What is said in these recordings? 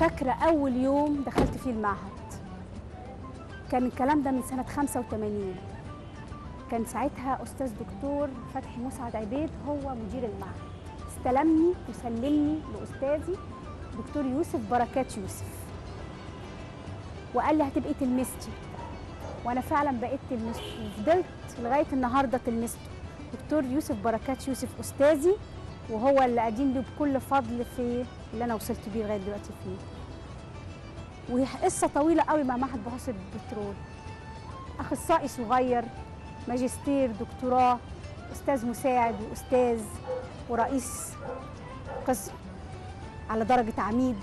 فاكرة أول يوم دخلت فيه المعهد، كان الكلام ده من سنة 85. كان ساعتها أستاذ دكتور فتحي مسعد عبيد هو مدير المعهد، استلمني وسلمني لأستاذي دكتور يوسف بركات يوسف، وقال لي هتبقي تلمستي، وأنا فعلا بقيت تلمسته وفضلت لغاية النهارده تلمسته. دكتور يوسف بركات يوسف أستاذي، وهو اللي قديم له بكل فضل في اللي أنا وصلت بيه لغاية دلوقتي فيه. وهي قصة طويلة قوي مع معهد بحوث البترول. أخصائي صغير، ماجستير، دكتوراه، أستاذ مساعد وأستاذ ورئيس قسم على درجة عميد.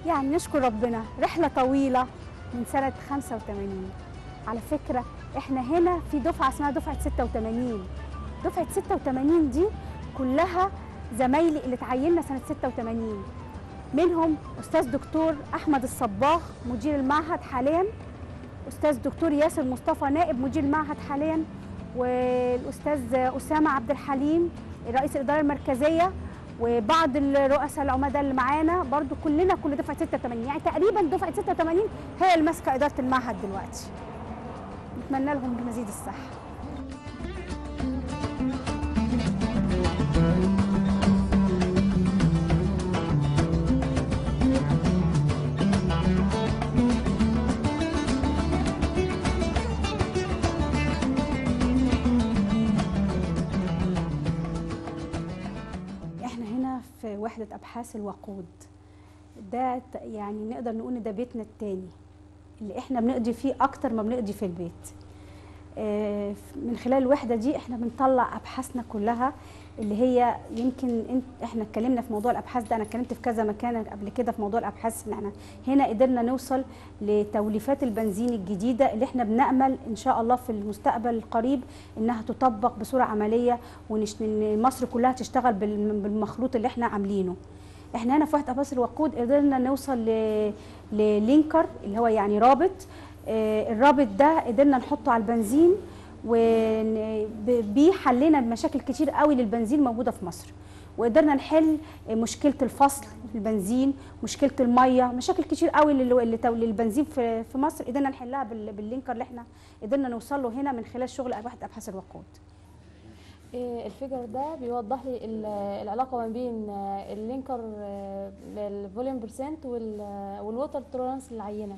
يعني نشكر ربنا، رحلة طويلة من سنة 85. على فكرة احنا هنا في دفعة اسمها دفعة 86. دفعة 86 دي كلها زمايلي اللي اتعيننا سنة 86، منهم أستاذ دكتور أحمد الصباغ مدير المعهد حاليا، أستاذ دكتور ياسر مصطفى نائب مدير المعهد حاليا، والأستاذ أسامة عبد الحليم رئيس الإدارة المركزية، وبعض الرؤساء العمداء اللي معانا برضو، كلنا كل دفعة 86. يعني تقريبا دفعة 86 هي اللي ماسكة إدارة المعهد دلوقتي. نتمنى لهم بمزيد الصحة. في وحدة أبحاث الوقود ده يعني نقدر نقول إن ده بيتنا التاني اللي احنا بنقضي فيه أكتر ما بنقضي في البيت. من خلال الوحدة دي احنا بنطلع أبحاثنا كلها اللي هي يمكن احنا اتكلمنا في موضوع الأبحاث ده، أنا اتكلمت في كذا مكان قبل كده في موضوع الأبحاث، إن احنا هنا قدرنا نوصل لتوليفات البنزين الجديدة اللي احنا بنأمل إن شاء الله في المستقبل القريب إنها تطبق بصورة عملية، وإن مصر كلها تشتغل بالمخلوط اللي احنا عاملينه. احنا هنا في وحدة أبحاث الوقود قدرنا نوصل ل linker اللي هو يعني رابط، الرابط ده قدرنا نحطه على البنزين، وبيه حلينا مشاكل كتير قوي للبنزين موجودة في مصر، وقدرنا نحل مشكلة الفصل في البنزين، مشكلة المية، مشاكل كتير قوي للبنزين في مصر قدرنا نحلها بال linker اللي احنا قدرنا نوصل له هنا من خلال شغل وحده ابحاث الوقود. ال figure ده بيوضح لي العلاقة ما بين ال linker ال volume percent وال water tolerance للعينه.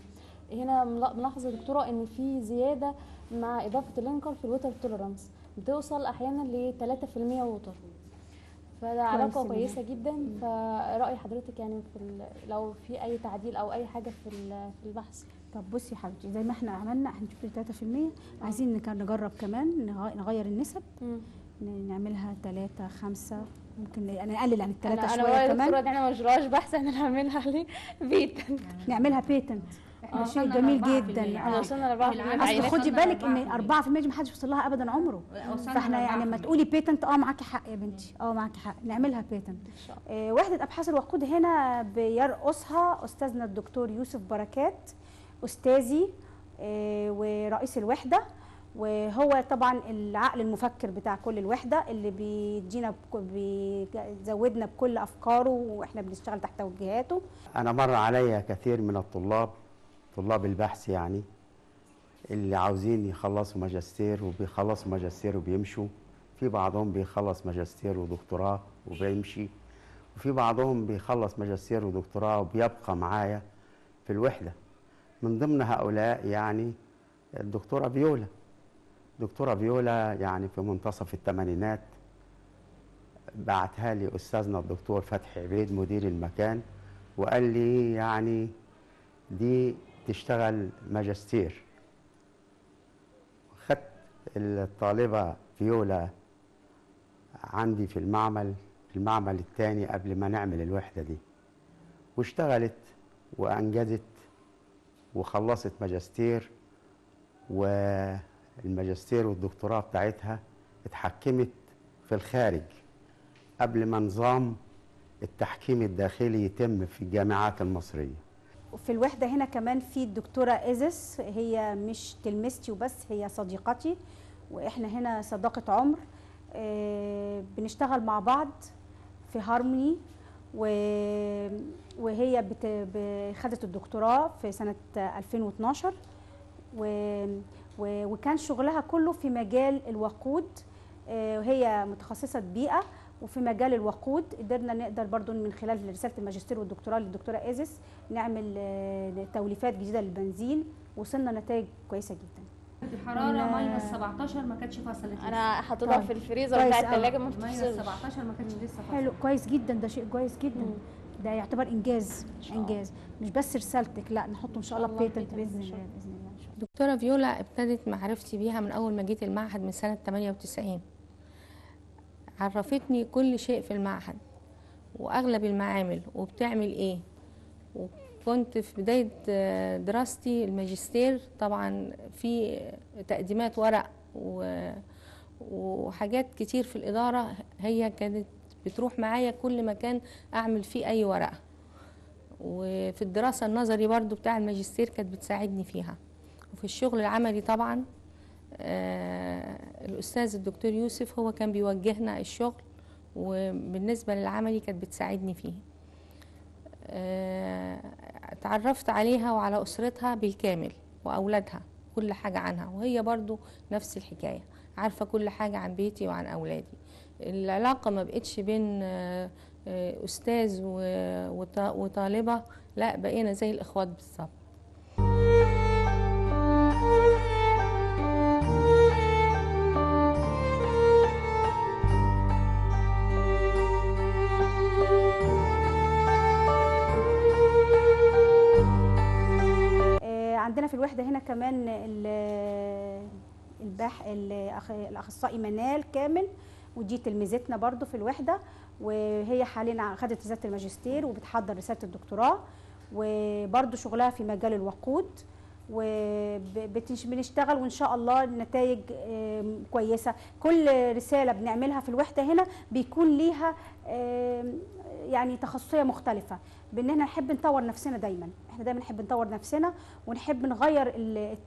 هنا ملاحظة دكتورة ان في زيادة مع اضافه ال linker في ال water tolerance، بتوصل احيانا ل 3% water، فده علاقة كويسة جدا. فراي حضرتك يعني في لو في اي تعديل او اي حاجة في البحث؟ طب بصي يا حبيبتي، زي ما احنا عملنا احنا شفنا 3%، عايزين نجرب كمان نغير النسب، نعملها 3 5، ممكن نقلل عن الثلاثة شوية كمان. انا احنا مشروعش بحث، احنا نعملها ليه patent، نعملها patent. ده شيء جميل جدا. احنا وصلنا ل 4%. اصل خدي بالك ان 4% دي ما حدش وصل لها ابدا عمره، فاحنا يعني لما تقولي patent معاكي حق يا بنتي، معاكي حق، نعملها patent. وحده ابحاث الوقود هنا بيرقصها استاذنا الدكتور يوسف بركات، استاذي ورئيس الوحدة، وهو طبعا العقل المفكر بتاع كل الوحدة اللي بيدينا بيزودنا بكل افكاره، واحنا بنشتغل تحت توجيهاته. انا مر عليا كثير من الطلاب، طلاب البحث يعني، اللي عاوزين يخلصوا ماجستير وبيخلصوا ماجستير وبيمشوا، في بعضهم بيخلص ماجستير ودكتوراه وبيمشي، وفي بعضهم بيخلص ماجستير ودكتوراه وبيبقى معايا في الوحدة. من ضمن هؤلاء يعني الدكتورة فيولا. دكتورة فيولا يعني في منتصف الثمانينات بعتها لي أستاذنا الدكتور فتحي عبيد مدير المكان، وقال لي يعني دي تشتغل ماجستير. خدت الطالبة فيولا عندي في المعمل، في المعمل الثاني قبل ما نعمل الوحدة دي، واشتغلت وأنجزت وخلصت ماجستير، والماجستير والدكتوراه بتاعتها اتحكمت في الخارج قبل ما نظام التحكيم الداخلي يتم في الجامعات المصرية. وفي الوحدة هنا كمان في الدكتورة إيزس، هي مش تلميذتي وبس، هي صديقتي، وإحنا هنا صداقة عمر، بنشتغل مع بعض في هارموني، وهي خدت الدكتوراه في سنة 2012، وكان شغلها كله في مجال الوقود، وهي متخصصة بيئة وفي مجال الوقود. قدرنا نقدر برضو من خلال رسالة الماجستير والدكتوراه للدكتورة إيزيس نعمل توليفات جديدة للبنزين، وصلنا نتائج كويسة جدا. الحرارة minus 17 ما كانتش فصلت. انا حاططها في الفريزر بتاع الثلاجة ما بتفصلش. minus 17 ما كانتش لسه فصلت. حلو، كويس جدا، ده شيء كويس جدا. ده يعتبر انجاز، انجاز مش بس رسالتك، لا نحطه ان شاء الله patent باذن الله. باذن الله. دكتورة فيولا ابتدت معرفتي بيها من اول ما جيت المعهد من سنة 98. عرفتني كل شيء في المعهد واغلب المعامل وبتعمل ايه. وكنت في بداية دراستي الماجستير طبعا في تقديمات ورق وحاجات كتير في الإدارة، هي كانت بتروح معايا كل مكان أعمل فيه أي ورقة. وفي الدراسة النظري برضو بتاع الماجستير كانت بتساعدني فيها. وفي الشغل العملي طبعا الأستاذ الدكتور يوسف هو كان بيوجهنا الشغل، وبالنسبة للعملي كانت بتساعدني فيه. اتعرفت عليها وعلى أسرتها بالكامل وأولادها، كل حاجة عنها، وهي برضو نفس الحكاية، عارفة كل حاجة عن بيتي وعن أولادي. العلاقة ما بقتش بين أستاذ وطالبة، لا بقينا زي الإخوات بالظبط. عندنا في الوحدة هنا كمان الأخصائي منال كامل، ودي تلميذتنا برضو في الوحدة، وهي حاليا خدت رسالة الماجستير وبتحضر رسالة الدكتوراه، وبرضو شغلها في مجال الوقود، وبنشتغل وإن شاء الله النتائج كويسة. كل رسالة بنعملها في الوحدة هنا بيكون ليها يعني تخصصية مختلفة، بان احنا نحب نطور نفسنا دايما، احنا دايما نحب نطور نفسنا ونحب نغير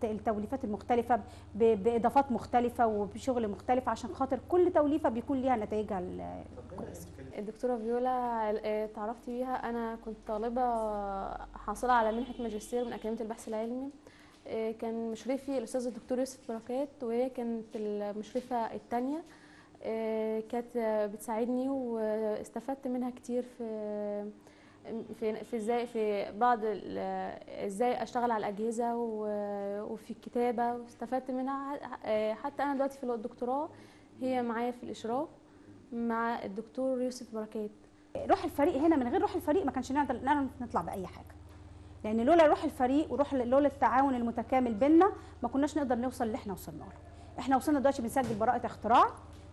التوليفات المختلفة بإضافات مختلفة وبشغل مختلف، عشان خاطر كل توليفة بيكون ليها نتائجها الكويسة. الدكتورة فيولا تعرفت بيها، أنا كنت طالبة حاصلة على منحة ماجستير من أكاديمية البحث العلمي، كان مشرفي الأستاذ الدكتور يوسف بركات، وهي كانت المشرفة الثانية، كانت بتساعدني واستفدت منها كتير في في في ازاي في بعض ازاي اشتغل على الاجهزة وفي الكتابة، واستفدت منها حتى انا دلوقتي في الدكتوراه هي معايا في الاشراف مع الدكتور يوسف بركات. روح الفريق هنا، من غير روح الفريق ما كانش نقدر نطلع باي حاجة، لان لولا روح الفريق وروح لولا التعاون المتكامل بينا ما كناش نقدر نوصل اللي احنا وصلنا له. احنا وصلنا دلوقتي بنسجل براءه اختراع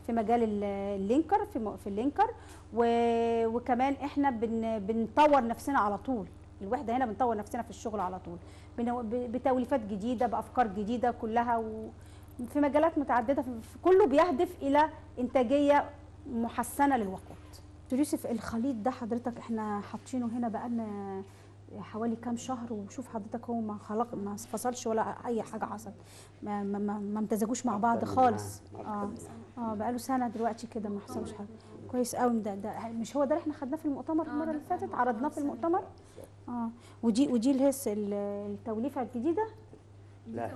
في مجال ال linker، في ال linker، وكمان احنا بنطور نفسنا على طول. الوحدة هنا بنطور نفسنا في الشغل على طول بتوليفات جديدة، بافكار جديدة كلها، وفي مجالات متعددة، كله بيهدف الى انتاجية محسنة للوقود. دكتور يوسف، الخليط ده حضرتك احنا حاطينه هنا بقالنا حوالي كام شهر، وشوف حضرتك هو ما خلق، ما فصلش ولا اي حاجة حصلت، ما ما ما امتزجوش مع بعض خالص. بقاله سنة دلوقتي كده ما حصلش حاجة. كويس قوي. ده مش هو ده اللي احنا خدناه في المؤتمر المرة اللي فاتت، عرضناه في المؤتمر. ودي اللي هي التوليفه الجديدة. لا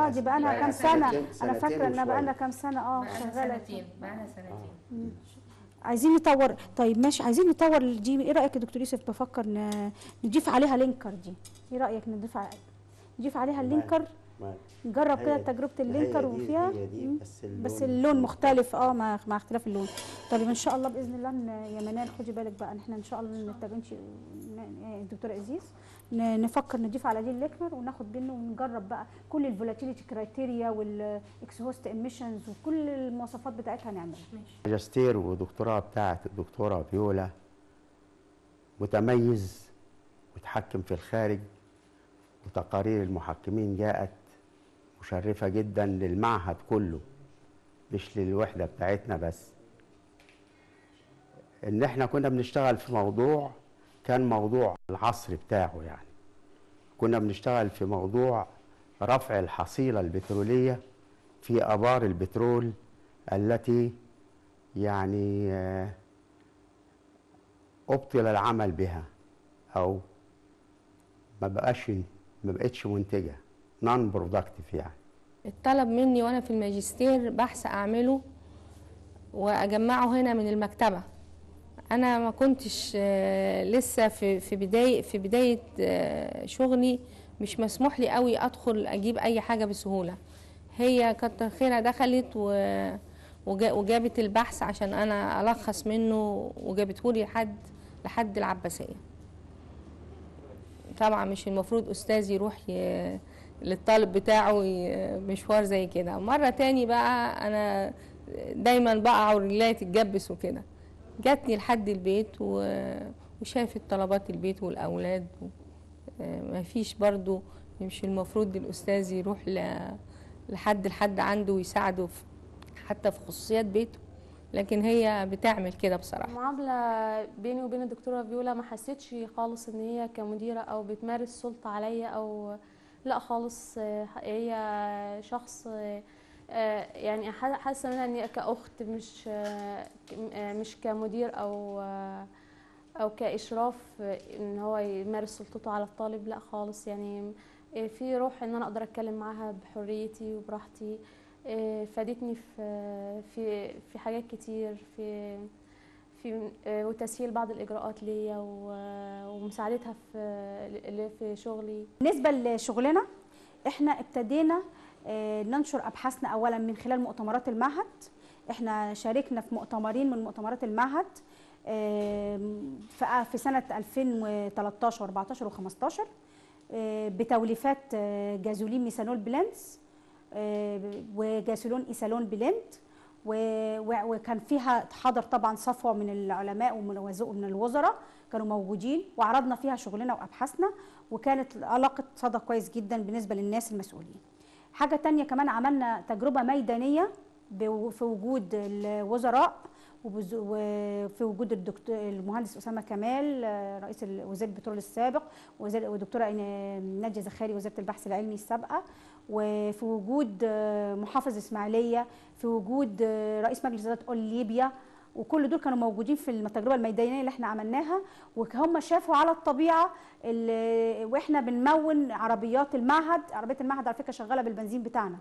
دي بقى لها كام سنة، انا فاكره انها بقى لها كام سنة. شغالة بقى لها سنتين. عايزين نطور. طيب ماشي، عايزين نطور دي. ايه رايك يا دكتور يوسف؟ بفكر نضيف عليها linker دي. ايه رايك نضيف عليها ال linker؟ نجرب كده تجربه ال linker وفيها بس اللون مختلف، مع اختلاف اللون. طيب ان شاء الله باذن الله يا منال خدي بالك بقى، احنا ان شاء الله نتابع انت الدكتورة عزيز، نفكر نضيف على دي ال linker وناخد منه ونجرب بقى كل ال volatility criteria وال exhaust emissions وكل المواصفات بتاعتها نعملها. ماجستير ودكتوراه بتاعت الدكتورة فيولا متميز وتحكم في الخارج، وتقارير المحكمين جاءت مشرفة جدا للمعهد كله، مش للوحدة بتاعتنا بس. ان احنا كنا بنشتغل في موضوع كان موضوع العصر بتاعه، يعني كنا بنشتغل في موضوع رفع الحصيلة البترولية في آبار البترول التي يعني أبطل العمل بها أو ما بقتش منتجة، non productive يعني. اتطلب مني وأنا في الماجستير بحث أعمله وأجمعه هنا من المكتبة. أنا ما كنتش لسه في بداية شغلي، مش مسموح لي قوي أدخل أجيب أي حاجة بسهولة. هي كتر خيرها دخلت وجابت البحث عشان أنا ألخص منه، وجابته لي لحد العباسية. طبعا مش المفروض أستاذ يروح للطالب بتاعه مشوار زي كده. مرة تاني بقى أنا دايما بقع ورجلي تتجبس وكده، جاتني لحد البيت وشافت طلبات البيت والأولاد. ما فيش برضو، مش المفروض الأستاذ يروح لحد عنده ويساعده حتى في خصوصيات بيته، لكن هي بتعمل كده بصراحة. المعاملة بيني وبين الدكتورة فيولا ما حسيتش خالص إن هي كمديرة أو بتمارس سلطة عليا أو لا خالص. هي شخص يعني حاسة منها إن كأخت، مش كمدير أو كإشراف إن هو يمارس سلطته على الطالب، لا خالص. يعني في روح إن أنا أقدر أتكلم معاها بحريتي وبراحتي. فادتني في في في حاجات كتير، في في وتسهيل بعض الإجراءات ليا ومساعدتها في شغلي. بالنسبة لشغلنا احنا ابتدينا ننشر أبحاثنا أولا من خلال مؤتمرات المعهد. احنا شاركنا في مؤتمرين من مؤتمرات المعهد في سنة 2013 و14 و15 بتوليفات gasoline methanol blends و gasoline ethanol blend، وكان فيها حضر طبعا صفوة من العلماء ومن الوزراء كانوا موجودين، وعرضنا فيها شغلنا وأبحاثنا، وكانت علاقة صدى كويس جدا بالنسبة للناس المسؤولين. حاجة تانية كمان عملنا تجربة ميدانية في وجود الوزراء وفي وجود الدكتور المهندس أسامة كمال رئيس وزير البترول السابق، ودكتورة نادية زخاري وزيرة البحث العلمي السابقة، وفي وجود محافظ إسماعيلية، في وجود رئيس مجلس إدارة أول ليبيا، وكل دول كانوا موجودين في التجربة الميدانية اللي احنا عملناها. وهم شافوا على الطبيعة واحنا بنمون عربيات المعهد. عربية المعهد على فكرة شغالة بالبنزين بتاعنا،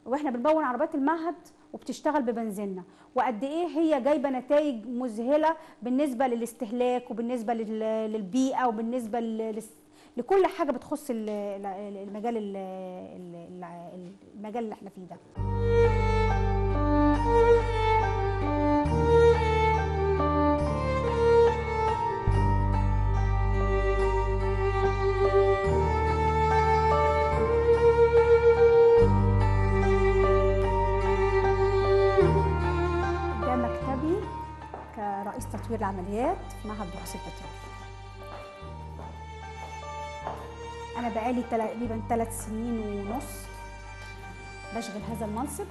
واحنا بنمون عربيات المعهد وبتشتغل ببنزيننا، وقد ايه هي جايبه نتائج مذهلة بالنسبة للاستهلاك وبالنسبة للبيئة وبالنسبة لكل حاجة بتخص المجال المجال اللي احنا فيه ده. رئيس تطوير العمليات في معهد بحوث البترول. أنا بقالي تقريبا 3 سنين ونص بشغل هذا المنصب.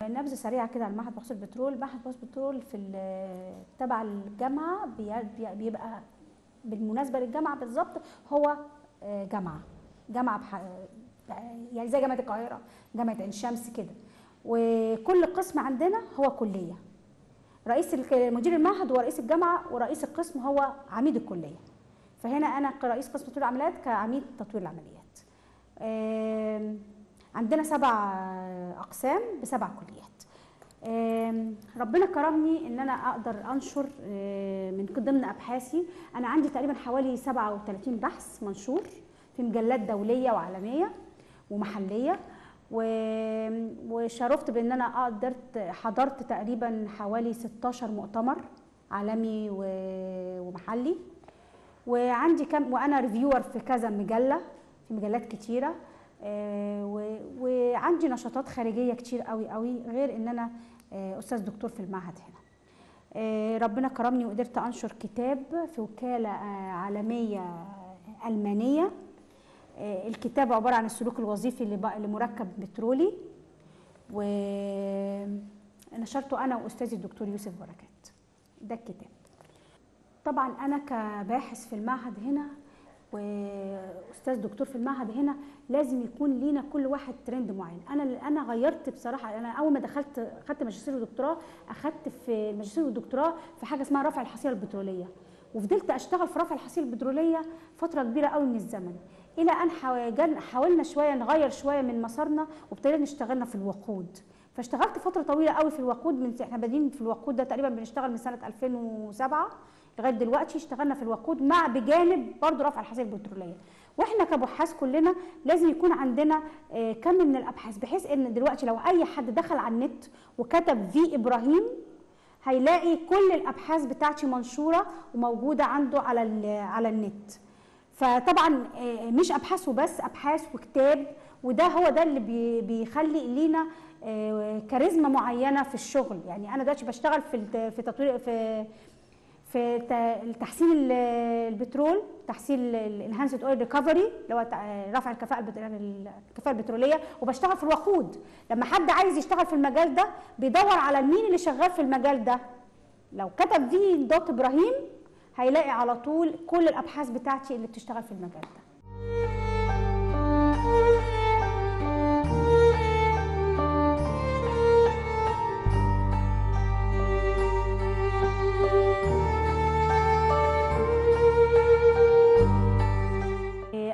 نبذة سريعة كده عن معهد بحوث البترول. معهد بحوث البترول في تبع الجامعة، بيبقى بالمناسبة للجامعة بالظبط، هو جامعة يعني زي جامعة القاهرة، جامعة عين شمس كده، وكل قسم عندنا هو كلية. رئيس مدير المعهد هو رئيس الجامعة، ورئيس القسم هو عميد الكلية. فهنا انا كرئيس قسم تطوير العمليات كعميد تطوير العمليات. عندنا 7 اقسام ب7 كليات. ربنا كرمني ان انا اقدر انشر من ضمن ابحاثي. انا عندي تقريبا حوالي 37 بحث منشور في مجلات دولية وعالميه ومحليه، وشرفت بان انا قدرت حضرت تقريبا حوالي 16 مؤتمر عالمي ومحلي، وعندي كم، وانا ريفيور في كذا مجلة، في مجلات كتيرة، وعندي نشاطات خارجية كتير قوي قوي، غير ان انا استاذ دكتور في المعهد هنا. ربنا كرمني وقدرت انشر كتاب في وكالة عالمية المانية. الكتاب عبارة عن السلوك الوظيفي لمركب بترولي، ونشرته أنا وأستاذي الدكتور يوسف بركات. ده الكتاب. طبعا أنا كباحث في المعهد هنا وأستاذ دكتور في المعهد هنا لازم يكون لينا كل واحد ترند معين. أنا غيرت بصراحة. أنا أول ما دخلت أخدت ماجستير ودكتوراه، أخدت في الماجستير والدكتوراه في حاجة اسمها رفع الحصيلة البترولية، وفضلت اشتغل في رفع الحصيلة البتروليه فترة كبيرة قوي من الزمن، الى ان حاولنا شوية نغير شوية من مسارنا وابتدينا نشتغلنا في الوقود. فاشتغلت فترة طويلة قوي في الوقود، من احنا بادئين في الوقود ده تقريبا بنشتغل من سنة 2007 لغاية دلوقتي، اشتغلنا في الوقود مع بجانب برضو رفع الحصيلة البتروليه. واحنا كبحاث كلنا لازم يكون عندنا كم من الابحاث، بحيث ان دلوقتي لو اي حد دخل على النت وكتب في ابراهيم هيلاقي كل الابحاث بتاعتي منشورة وموجودة عنده على النت. فطبعا مش ابحاث وبس، ابحاث وكتاب، وده هو ده اللي بيخلي لينا كاريزما معينة في الشغل. يعني انا دلوقتي بشتغل في تطوير في تحسين البترول، تحسين ال enhanced oil recovery اللي هو رفع الكفاءة البتروليه، وبشتغل في الوقود. لما حد عايز يشتغل في المجال ده بيدور على مين اللي شغال في المجال ده، لو كتب في dot ابراهيم هيلاقي على طول كل الابحاث بتاعتي اللي بتشتغل في المجال ده.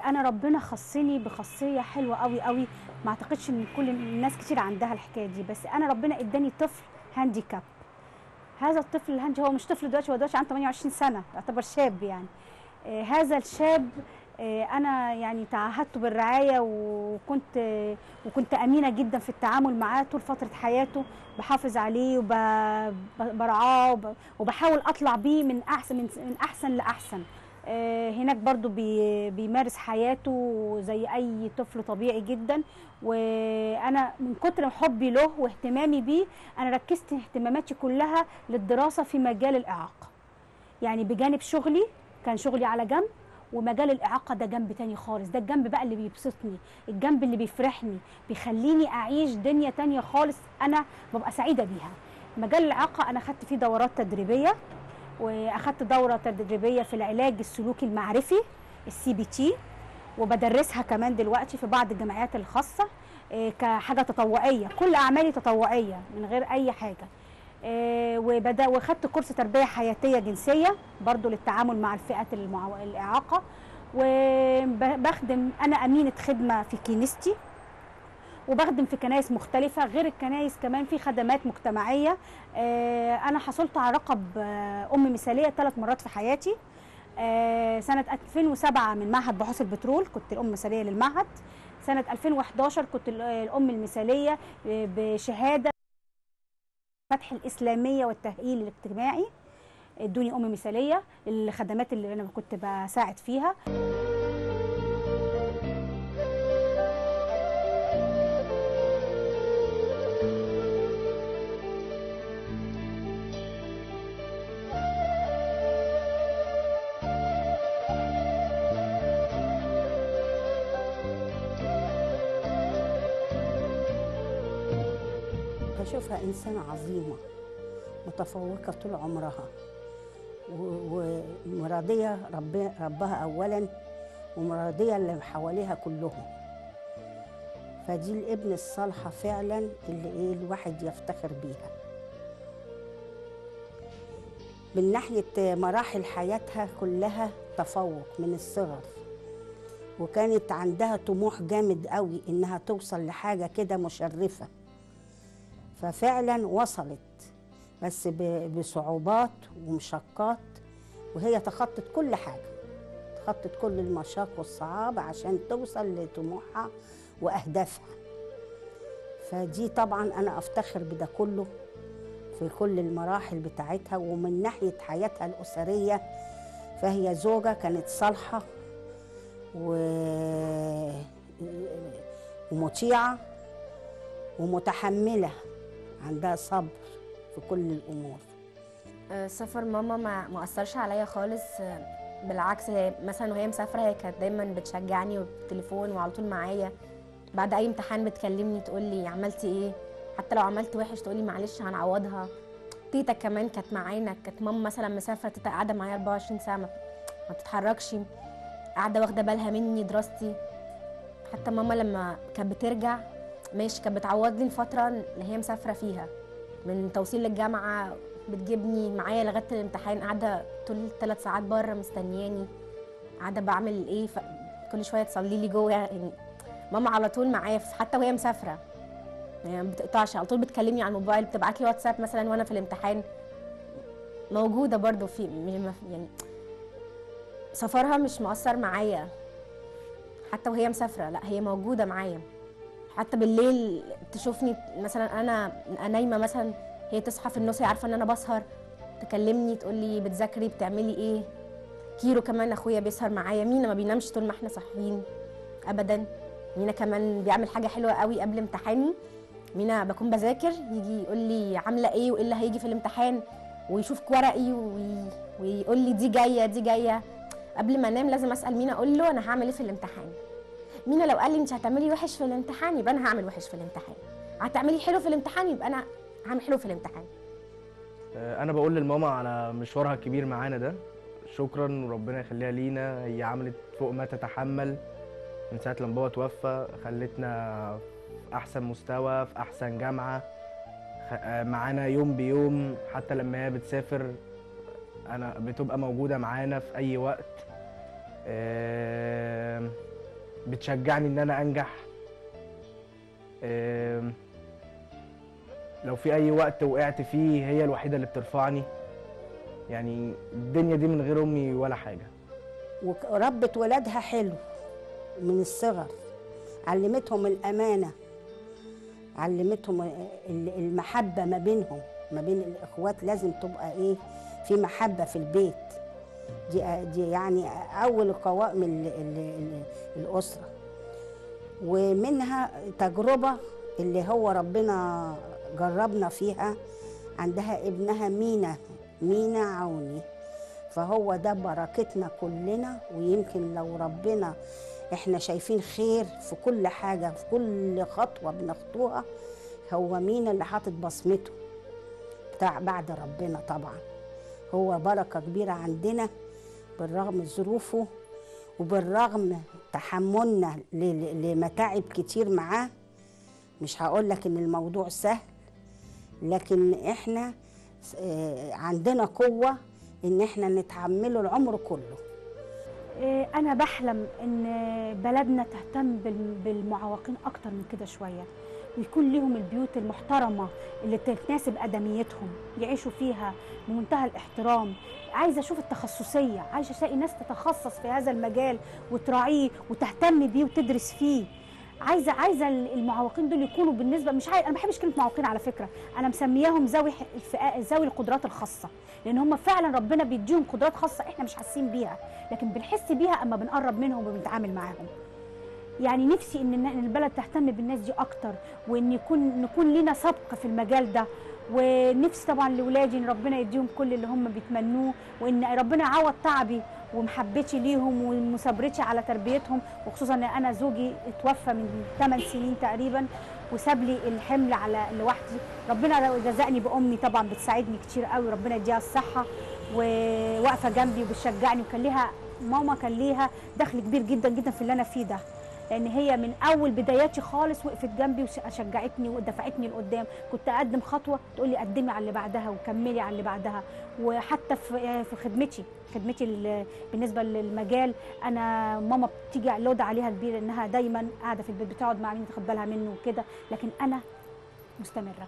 انا ربنا خصني بخاصيه حلوة قوي قوي، ما اعتقدش ان كل الناس كتير عندها الحكاية دي، بس انا ربنا اداني طفل handicap. هذا الطفل ال handy هو مش طفل دلوقتي، هو دلوقتي عنده 28 سنة، يعتبر شاب يعني. هذا الشاب انا يعني تعهدته بالرعايه، وكنت امينه جدا في التعامل معاه طول فترة حياته، بحافظ عليه وبرعاه وبحاول اطلع بيه من احسن لاحسن. هناك برضو بيمارس حياته زي اي طفل طبيعي جدا، وانا من كتر حبي له واهتمامي بيه انا ركزت اهتماماتي كلها للدراسة في مجال الاعاقة. يعني بجانب شغلي، كان شغلي على جنب، ومجال الاعاقة ده جنب تاني خالص، ده الجنب بقى اللي بيبسطني، الجنب اللي بيفرحني، بيخليني اعيش دنيا تانية خالص انا ببقى سعيدة بيها. مجال الاعاقة انا خدت فيه دورات تدريبية، واخدت دوره تدريبية في العلاج السلوكي المعرفي ال CBT، وبدرسها كمان دلوقتي في بعض الجمعيات الخاصة كحاجة تطوعية، كل اعمالي تطوعية من غير اي حاجة. وخدت كورس تربيه حياتيه جنسية برضو للتعامل مع الفئات الاعاقة، وبخدم انا امينه خدمة في كنيستي، وبخدم في كنايس مختلفة غير الكنايس، كمان في خدمات مجتمعية. أنا حصلت على لقب أم مثالية 3 مرات في حياتي. سنة 2007 من معهد بحوث البترول كنت الأم المثالية للمعهد، سنة 2011 كنت الأم المثالية بشهادة فتح الإسلامية والتأهيل الاجتماعي، ادوني أم مثالية للخدمات اللي أنا كنت بساعد فيها. بشوفها إنسانة عظيمة متفوقة طول عمرها، ومراضية ربها أولاً، ومراضية اللي حواليها كلهم. فدي الابن الصالحة فعلاً اللي الواحد يفتخر بيها. من ناحية مراحل حياتها كلها تفوق من الصغر، وكانت عندها طموح جامد قوي إنها توصل لحاجة كده مشرفة، ففعلا وصلت، بس بصعوبات ومشقات، وهي تخطت كل حاجة، تخطت كل المشاق والصعاب عشان توصل لطموحها وأهدافها. فدي طبعا أنا أفتخر بده كله في كل المراحل بتاعتها. ومن ناحية حياتها الأسرية فهي زوجة كانت صالحة ومطيعة ومتحملة، عندها صبر في كل الأمور. سفر ماما ما أثرش عليا خالص، بالعكس هي مثلا وهي مسافرة هي كانت دايما بتشجعني وبالتليفون وعلى طول معايا. بعد أي امتحان بتكلمني تقول لي عملتي إيه، حتى لو عملت وحش تقول لي معلش هنعوضها. تيتا كمان كانت معانا، كانت ماما مثلا مسافرة تيتا قاعدة معايا 24 ساعة ما بتتحركش، قاعدة واخدة بالها مني دراستي. حتى ماما لما كانت بترجع ماشي كانت بتعوض لي الفترة اللي هي مسافرة فيها من توصيل للجامعة، بتجيبني معايا لغاية الامتحان، قاعدة طول 3 ساعات بره مستنياني، قاعدة بعمل ايه، كل شوية تصلي لي جوه. يعني ماما على طول معايا حتى وهي مسافرة، يعني ما بتقطعش، على طول بتكلمني على الموبايل، بتبعت لي واتساب مثلا وانا في الامتحان، موجودة برضو في يعني سفرها مش مؤثر معايا حتى وهي مسافرة، لا هي موجودة معايا. حتى بالليل تشوفني مثلا انا نايمة مثلا، هي تصحى في النص، هي عارفه ان انا بسهر، تكلمني تقول لي بتذاكري بتعملي ايه. كيرو كمان اخويا بيسهر معايا، مينا ما بينامش طول ما احنا صاحيين ابدا. مينا كمان بيعمل حاجة حلوة قوي قبل امتحاني، مينا بكون بذاكر يجي يقول لي عامله ايه وايه اللي هيجي في الامتحان، ويشوف ورقي ويقول لي دي جاية دي جاية. قبل ما انام لازم اسال مينا، اقول له انا هعمل ايه في الامتحان. مينا لو قال لي انت هتعملي وحش في الامتحان يبقى انا هعمل وحش في الامتحان، هتعملي حلو في الامتحان يبقى انا هعمل حلو في الامتحان. انا بقول للماما على مشوارها الكبير معانا ده شكرا، وربنا يخليها لينا. هي عملت فوق ما تتحمل من ساعة لما بابا توفى، خلتنا في احسن مستوى، في احسن جامعه، معانا يوم بيوم. حتى لما هي بتسافر انا بتبقى موجودة معانا في اي وقت، بتشجعني ان انا انجح. لو في اي وقت وقعت فيه هي الوحيدة اللي بترفعني. يعني الدنيا دي من غير امي ولا حاجة. وربت ولادها حلو من الصغر، علمتهم الامانة، علمتهم المحبة ما بينهم، ما بين الاخوات لازم تبقى ايه، في محبة في البيت. دي يعني اول قوائم الاسرة. ومنها تجربه اللي هو ربنا جربنا فيها، عندها ابنها مينا عوني، فهو ده بركتنا كلنا. ويمكن لو ربنا احنا شايفين خير في كل حاجة، في كل خطوة بنخطوها، هو مينا اللي حاطط بصمته بتاع بعد ربنا طبعا. هو بركة كبيرة عندنا بالرغم ظروفه وبالرغم تحملنا لمتاعب كتير معاه. مش هقول لك ان الموضوع سهل، لكن احنا عندنا قوة ان احنا نتحمله العمر كله. انا بحلم ان بلدنا تهتم بالمعوقين اكتر من كده شوية، ويكون لهم البيوت المحترمة اللي تناسب ادميتهم، يعيشوا فيها بمنتهى الاحترام. عايزه اشوف التخصصية، عايزه الاقي ناس تتخصص في هذا المجال وتراعيه وتهتم بيه وتدرس فيه. عايزه المعوقين دول يكونوا بالنسبة، مش عايزه، انا ما بحبش كلمة معوقين على فكرة، انا مسمياهم ذوي القدرات الخاصة، لان هم فعلا ربنا بيديهم قدرات خاصة احنا مش حاسين بيها، لكن بنحس بيها اما بنقرب منهم وبنتعامل معاهم. يعني نفسي ان البلد تهتم بالناس دي اكتر، وان نكون لنا سبق في المجال ده. ونفسي طبعا لاولادي ان ربنا يديهم كل اللي هم بيتمنوه، وان ربنا يعوض تعبي ومحبتي ليهم ومثابرتي على تربيتهم، وخصوصا ان انا زوجي اتوفى من 8 سنين تقريبا وساب لي الحمل على لوحدي. ربنا رزقني بامي طبعا بتساعدني كتير قوي، ربنا يديها الصحة، وواقفه جنبي وبتشجعني، وكان ليها ماما كان ليها دخل كبير جدا جدا في اللي انا فيه ده، لان هي من اول بداياتي خالص وقفت جنبي وشجعتني ودفعتني لقدام. كنت اقدم خطوة تقول لي قدمي على اللي بعدها وكملي على اللي بعدها. وحتى في خدمتي بالنسبة للمجال، انا ماما بتيجي لود عليها كبير انها دايما قاعدة في البيت بتقعد مع مين تاخد بالها منه وكده، لكن انا مستمرة.